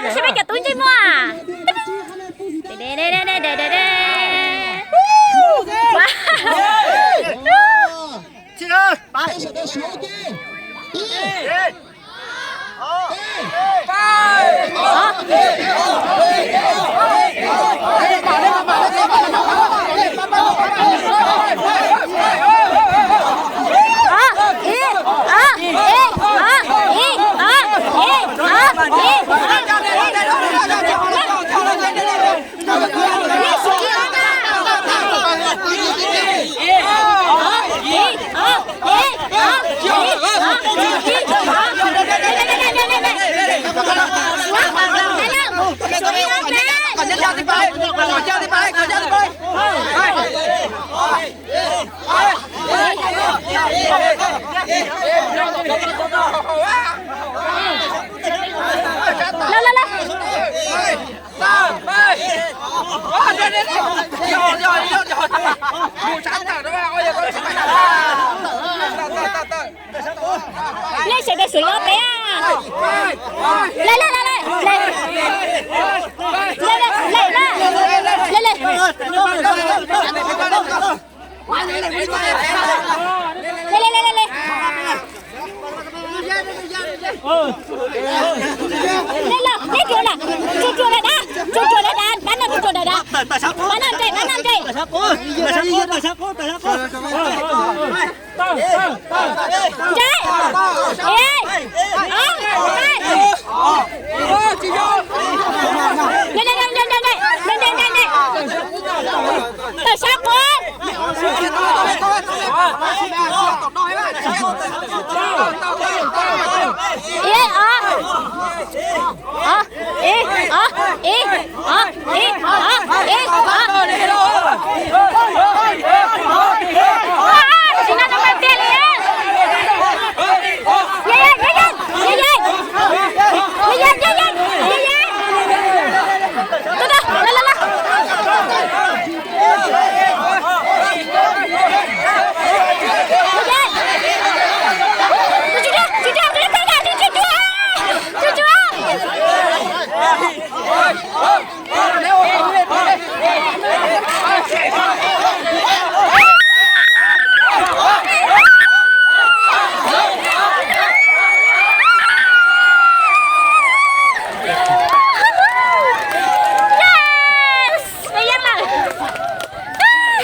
Seb peb cov tub ntsej muag. Nej sawv daws suav nyob peb. Lawm lawm lawm lawm. Lawm lawm lawm lawm. Lawm lawm lawm lawm. Lawm lawm, nej tsuas lam, tsuas tsuas dav dav, tsuas tsuas dav dav, pab no tsuas tsuas dav dav. Pab no nres, pab no nres. Nres. Ib, ob, peb. Nres, nres, nres, nres, nres. Tawm sab quav. Ib, ob, ob, ib, ob, ib, ob.